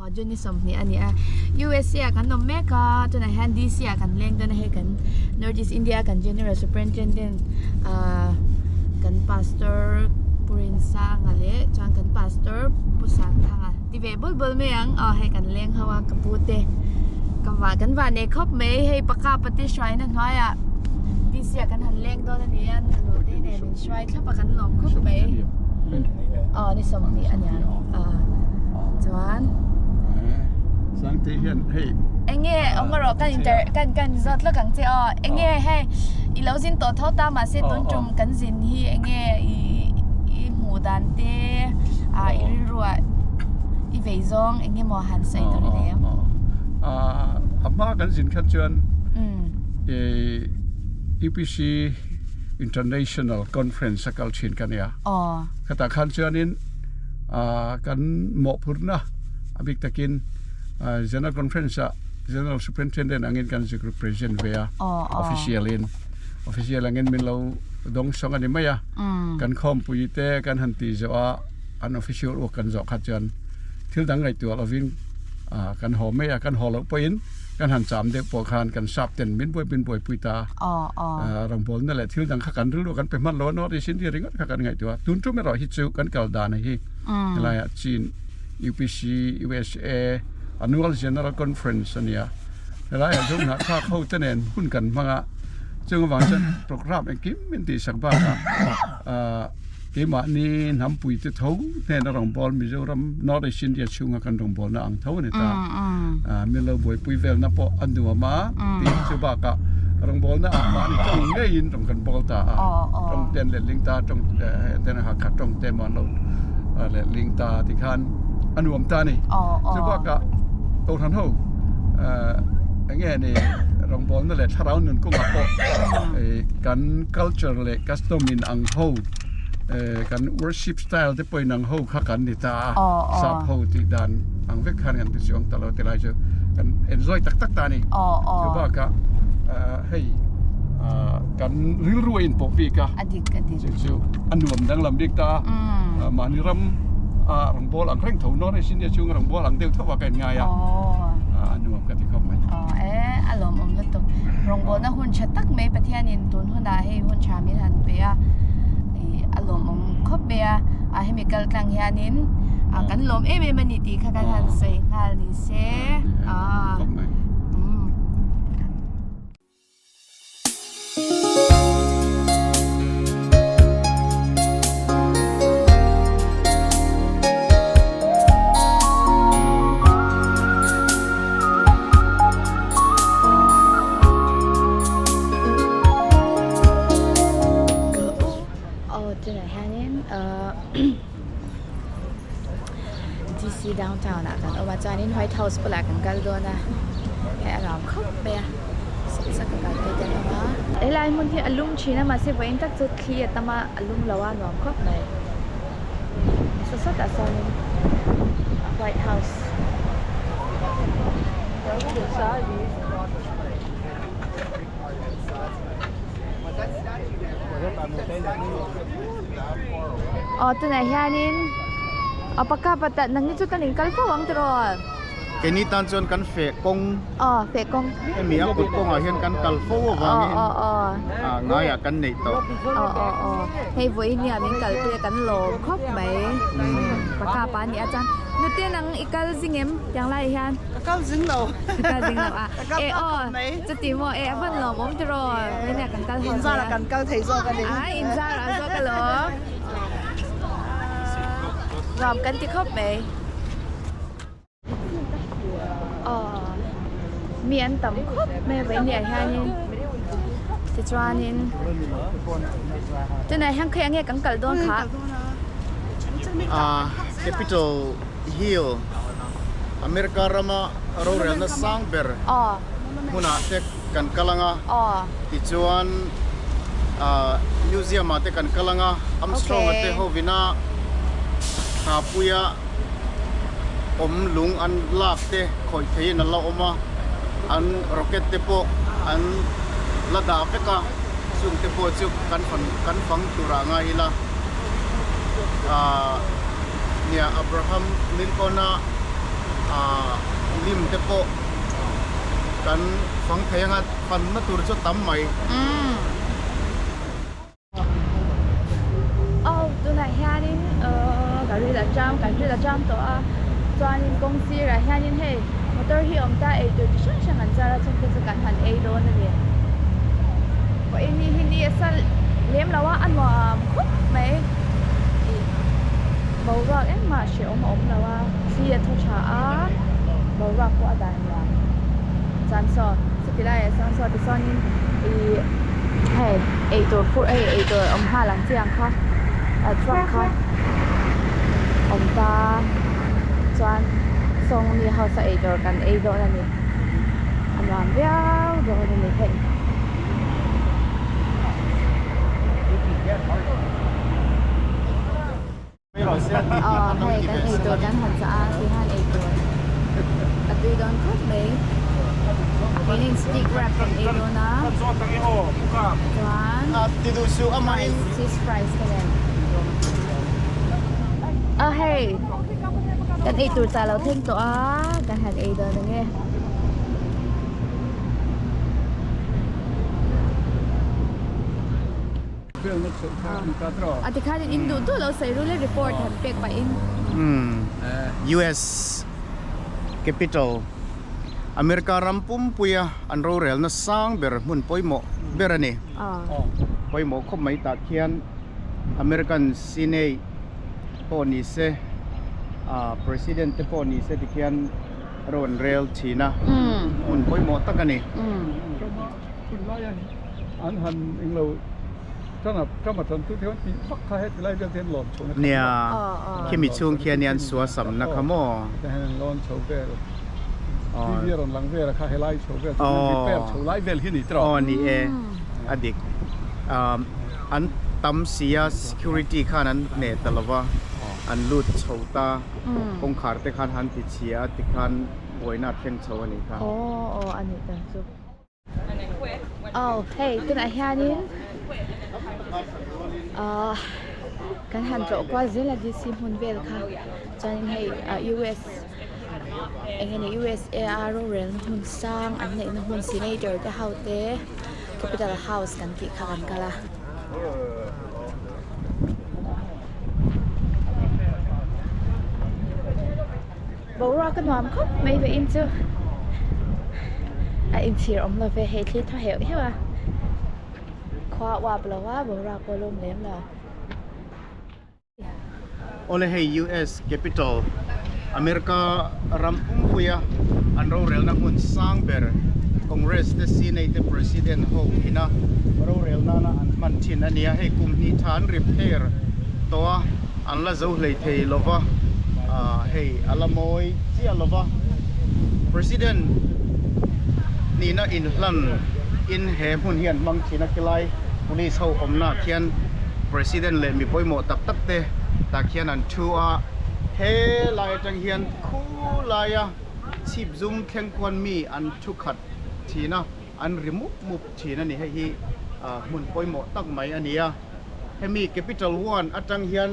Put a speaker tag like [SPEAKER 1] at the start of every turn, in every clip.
[SPEAKER 1] Aw June ni 20 a ni a USA ah kan awm mek a tunah hian DC ah kan leng dawn a hei kan North East India kan General Superintendent ah kan Pastor Pu Rinsanga leh chuan kan Pastor Pu Sangthanga ti ve bul bul mai ang aw hei kan leng ho a ka pu te ka va kan va nei khawp mai hei paka pate hruaina hnuaiah DC ah kan han leng dawn a ni a nu te nen min hruai thlap a kan lawm khawp mai aw ni 20 a nia ah chuan
[SPEAKER 2] Sangte hian hei
[SPEAKER 1] enge awm rawh kan inter kan kan zawt lawk ang che aw enge hei i lo zin tawh tho ta mahse tun tum kan zin hi enge i i hmuh dan te ah i rilruah i vei zawng enge maw han sawi tur i nei ang
[SPEAKER 2] a hma kan zin khat chuan UPC International Conference a kal thin ka nia khatah khan chuanin kan mawhphurhna a bik takin General Conference ah General Superintendent angin kan zuk represent ve a official in official angin min lo dawng sawng a ni mai a kan khawmpui te kan han tih zawh a an official work kan zawh kha chuan thil dang ngaihtuah lovin kan haw mai a kan haw loh pawhin kan han cham deuh pawh khan kan sap ten min buai min buaipui ta a rawngbawlna leh thil dang kha kan rilru kan pe hman lo a North East India ringawt kha kan ngaihtuah a tun tum erawh hi chu kan kal dan hi helaiah Chin UPC USA Annual General Conference a nia helaiah zawng hnah thlak ho te nen hun kan hmang a chung avang chuan programme engkim min tihsak bakah ahh keimahni hnampui te tho hnena rawngbâwl Mizoram North East India chhunga kan rawngbâwlna ang tho a ni ta. Min lo buaipui velna pawh a nuam a tih chu bakah rawngbâwlna ah mahni tawng ngeiin rawn kan bâwl ta a, tawng te an letling ta, tawng ten Hakha tawng te emaw an lo letling ta tikhan a nuam ta a ni. Chu bakah Kohhran ho eng nge ni rawngbâwlna leh thlarau nun kawngah pawh kan culture leh custom in ang ho kan worship style te pawhin ang ho kha kan ni ta a sap ho tih dan ang vek khan kan ti chuang ta lo tilai chu kan enjoy tak tak ta a ni chu bakah hei kan rilru a inpawh bik a chu chu a nuam danglam bik ta a mahni ram a rawngbawl ang reng tho North East India chhunga rawngbawl ang deuh tho a ka in ngai a a nuam ka ti khawp mai.
[SPEAKER 1] E a lawmawm lutuk rawngbawlna hun tha tak mai Pathianin tun hunah hei hun tha min han pe a ih a lawmawm khawp mai a a hemi kal tlang hianin ah kan lawm em em a ni tih kha kan han sawi nghal ni se ah umm. Aw tunah hianin ahh DC downtown ah kan awm a chuanin white house bulah kan kal dawn a hei a nuam khawp mai a sat sat a kal phei te an awm a. Helai hmun hi a lum thin a mahse vawiin tak chu thli a tam a a lum lo a nuam khawp mai saw sawtah sawnin white house. Aw tunah hianin aw paka pata nangni chu kan inkal fo ang tiraw?
[SPEAKER 3] Keini tan chuan kan feh kawng
[SPEAKER 1] aw feh kawng
[SPEAKER 3] hemi a kut kawngah hian kan kal fo avangin
[SPEAKER 1] aw aw
[SPEAKER 3] ah ngaiah kan neih tawh
[SPEAKER 1] aw aw aw hei vawiin nia min kalpui a kan lawm khawp mai paka pa a nih a chuan nute nang i kal zing em tiang laiah hian
[SPEAKER 4] Ka kal zing lo.
[SPEAKER 1] Ka kal zing lo a.
[SPEAKER 4] Ka kal
[SPEAKER 1] E
[SPEAKER 4] tak
[SPEAKER 1] aw,
[SPEAKER 4] khawp mai.
[SPEAKER 1] Chuti maw e a van lawm awm tiraw. Hei kan kal ho
[SPEAKER 4] In zar ah kan kal thei zawk a ni.
[SPEAKER 1] Ai in zar ah zawk alawm. Nuam kan ti khawp mai. Aw mi an tam khawp mai a vawiin ah hianin tichuanin tunah hian khawiah nge kan kal dawn kha?
[SPEAKER 3] Ah Capitol Hill America rama rorelna sang ber hmunah te kan kal ang a, tichuan museum ah te kan kal ang a, Armstrong a te hovina thlapuia awm lung an lak te khawih theihin an la awm a, an rocket te pawh an la dah vek a, chung te pawh chu kan kan fang turah ngai ila. Nia Abraham Lincoln-a. Lim te pawh kan fang thei anga fanna tur chu a tam mai.
[SPEAKER 1] Aw tunah hianin ahh ka ril a cham kan ril a cham tawh a chuanin kawng sirah hianin hei motor hi a awm ta eitur chi hrang hrang an char a chungte chu kan han ei dawn a ni pawhin ni hi ni a sa lem lo a a nuam khawp mai ih boruak engmah hrehawm a awm lo a thli a thaw tha a boruak pawh a dan nuam chuan saw chuti laiah chuan saw tichuanin ih hei eitur phurh hei eitur awm nghal ang chi ang kha ah truck kha awm ta chuan sawng ni house a eitur kan ei dawn a ni a nuam viau dawn a ni hei. Aw hei kan eitur kan han chah a tihian eitur a tui dawn khawp mai keinin stick wrap kan ei dawn a chuan fries cheese fries te nen aw hei kan eitur chah lo thleng tawh a kan han ei dawn ang e. A tikhan in in duh duh lo sawi rul e report han pek pahin.
[SPEAKER 3] US Capitol, America ram pumpuia an rorelna sang ber hmun pawimawh ber a ni. Pawimawh khawp mai tah khian American Senate pawh ni se, President te pawh ni se tikhian ro an rel thin a, hmun pawimawh tak a ni.
[SPEAKER 2] Tunlaia an han englo tana tama tan tu te hian tih vak kha heti lai vel te hian lawn chho na kha
[SPEAKER 3] Nia, khimi chhung khian hian sua samna kha maw?
[SPEAKER 2] Heta hian an lawn chho vel, TV a rawn lang vel a kha helai chho vel chu repair chho lai vel hi ni tawh.
[SPEAKER 3] Aw ni e, a dik. An tam sia security khan an hneh ta lova, an lut chho ta, kawngkhar te khan han ti chhia a tikhan buaina a thleng chho a nih kha.
[SPEAKER 1] Aw aw a nih dan chu. Aw hei tunah hianin ahh kan han tlawh kual zel a DC hmun vel kha chuanin hei ah US eng nge ni USA a rorelna hmun sang an neihna hmun senator te ho te capital house kan tih kha kan kal a. Boruak a nuam khawp mai ve in chu a inchhir awm lo ve hei thli thaw heuh heuh a khua a uap lo a boruak pawh a lawm lem lo.
[SPEAKER 3] Awle hei US capital America ram pumpuia an rorelna hmun sang ber Congress te Senate te President ho ina rorel nana an hman thin a nia hei kum hnih tha an repair tawh a. An la zo hlei thei lo va, hei a la mawi chiah lo va. President nihna inhlan in he hmun hi an hmang thin a, khilai police ho awmna ah khian President leh mi pawimawh tak tak te tah khian an thu a, he lai atang hian khu laia chhip zum thleng khuan mi an thu khat thin a, an ri mup mup thin a ni. Hei hi hmun pawimawh tak mai a ni a. Hemi Capital One atang hian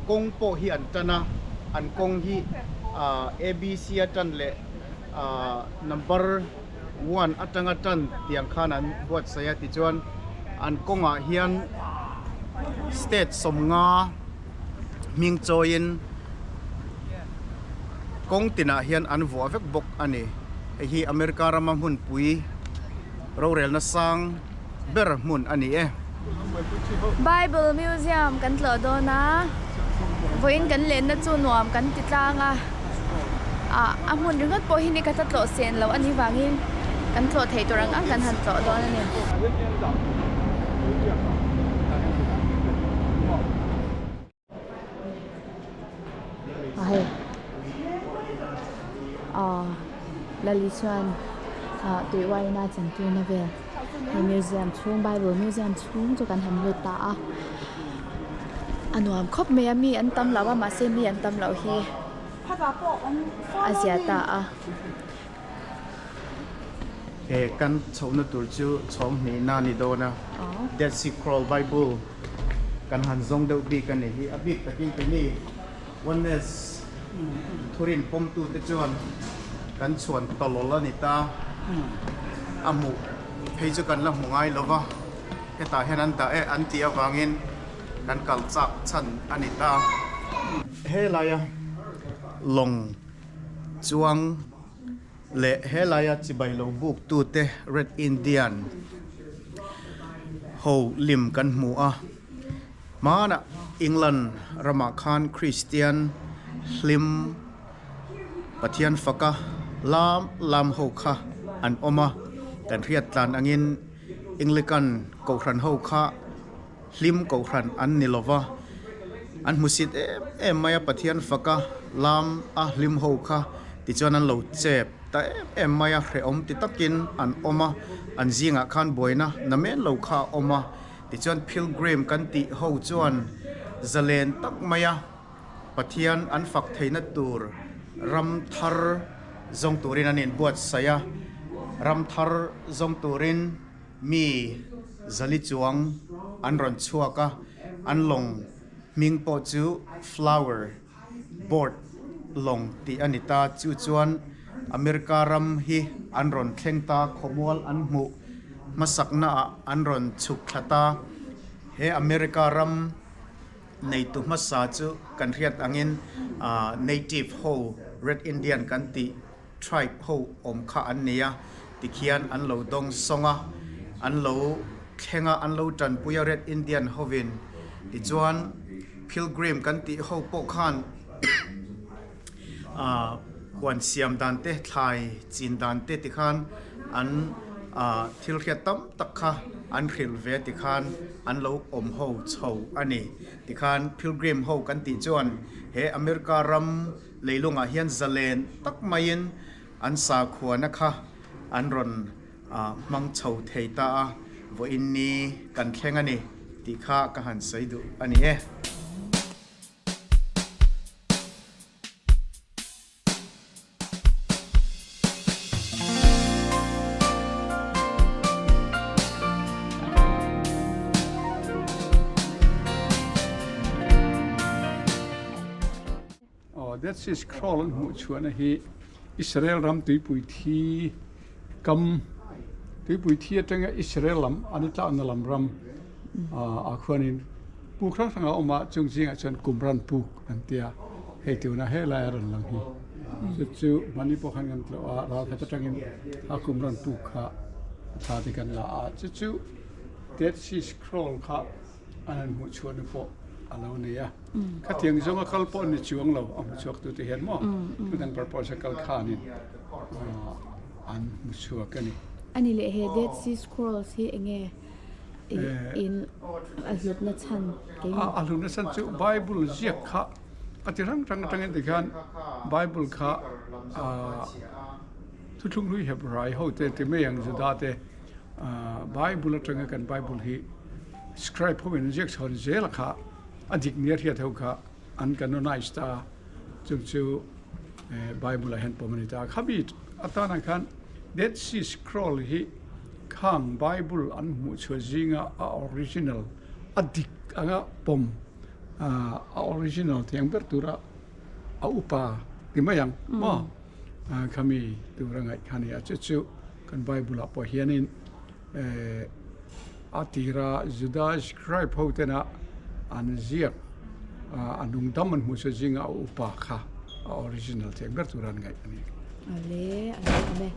[SPEAKER 3] kawng pawh hi an tan a, an kawng hi ABC a tan leh number one atanga tan tiang khan an buatsaih a tichuan an kawngah hian state sawmnga hming chawiin kawng tinah hian an vuah vek bawk a ni. Hei hi America rama hmunpui rorelna sang ber hmun a ni e.
[SPEAKER 1] Bible Museum kan tlawh dawn a, vawiin kan lenna chu nuam kan ti tlang a, ah a hmun ringawt pawh hi ni ka tla tlawh sen loh a nih vangin kan tlawh theih tur ang ang kan han tlawh dawn a ni. A hei aw Lali chuan ah tui uaina chantirna vel hei museum chhung bible museum chhung chu kan han lut ta a a nuam khawp mai a mi an tam lo a mahse mi an tam loh hi a zia ta a.
[SPEAKER 3] He kan chhohna tur chu chhawng hnihna a ni dawn a, Dead Sea Scroll Bible kan han zawng deuh bik a ni hi. A bik takin keini Oneness thurin pawmtute chuan. Kan chhuan tawlawl a ni ta. A hmuh phei chu kan la hmu ngai lo va, hetah hian an dah e an tih avangin kan kal chak chhan a ni ta. Helaia lawng chuang leh helaia chibai lo buk tute Red Indian ho lim kan hmu a. Hmanah England ramah khan Kristian hlim Pathian faka lam lam ho kha an awm a, kan hriat tlan angin Anglican kohhran ho kha hlim kohhran an ni lova, an hmusit em em mai a Pathian faka lam a hlim ho kha tichuan an lo chep ta em em mai a, hrehawm ti takin an awm a, an zingah khan buaina namen lo kha a awm a, tichuan Pilgrim kan tih ho chuan zalen tak mai a. Pathian an fak theihna tur ram thar zawng turin an inbuatsaih a, ram thar zawng turin mi zali chuang an rawn chhuak a, an lawng hming pawh chu Flower Board lawng tih a ni ta. Chu chuan America ram hi an rawn thleng ta, khawmual an hmuh hmasaknaah an rawn chhuk thla ta. He America ram. Neitu hmasa chu kan hriat angin native ho Red Indian kan tih tribe ho awm kha an ni a, tikhian an lo dawng sawng a, an lo thleng a, an lo tanpui a Red Indian hovin. Tichuan Pilgrim kan tih ho pawh khan huan siam dan te, thlai chin dan te tikhan an thil hriat tam tak kha an hrilh ve tikhan an lo awm ho chho a ni. Tikhan Pilgrim ho kan tih chuan he America ram leilungah hian zalen tak maiin an sakhuana kha an rawn hmang chho thei ta a, vawiin ni kan thleng a ni tih kha ka han sawi duh a ni e.
[SPEAKER 2] Aw, Dead Sea Scroll an hmuh chhuahna hi Israel ram tuipui thi kam, tuipui thi atanga Israel lam an i tlakna lam ram ah khuanin puk hrang hrang a awm a, chung zingah chuan Qumran puk an ti a, hei tuna helai a rawn lang hi chu chu hmani pawh khan kan tlawh a, ral khat atangin a Qumran puk kha thla te kan la a, chu chu Dead Sea Scroll kha an han hmuh chhuahna pawh a lo nei a, khatiang zawnga kal pawh an ni chuang lo a hmu chhuak tute hian maw chutang purpose a kal khanin an hmu chhuak a ni.
[SPEAKER 1] Ani leh he Dead Sea Scrolls hi enge in a hlutna chhan kei ni?
[SPEAKER 2] A hlutna chhan chu Bible ziak kha a ti hrang hrang atangin tikhian Bible kha thuthlung hlui Hebrai ho te ti mai ang Juda te Bible atanga kan Bible hi scribe ho in an ziak chhawn zel a kha a dik nia hriat ho kha an canonize ta chung chu Bible ah hian pawm a ni ta. Khami atana khan Dead Sea Scroll hi khang Bible an hmuh chhuah zinga a original a dik anga pawm a original thiang ber tura a upa ti mai ang maw khami tura ngaih kha a ni a. Chu chu kan Bible ah pawh hianin a tira Juda scribe ho tena an ziak a nungdam an hmuh chu zinga a upa kha a original thei ber tura an ngaih a ni.
[SPEAKER 1] Ale, a ni awm e.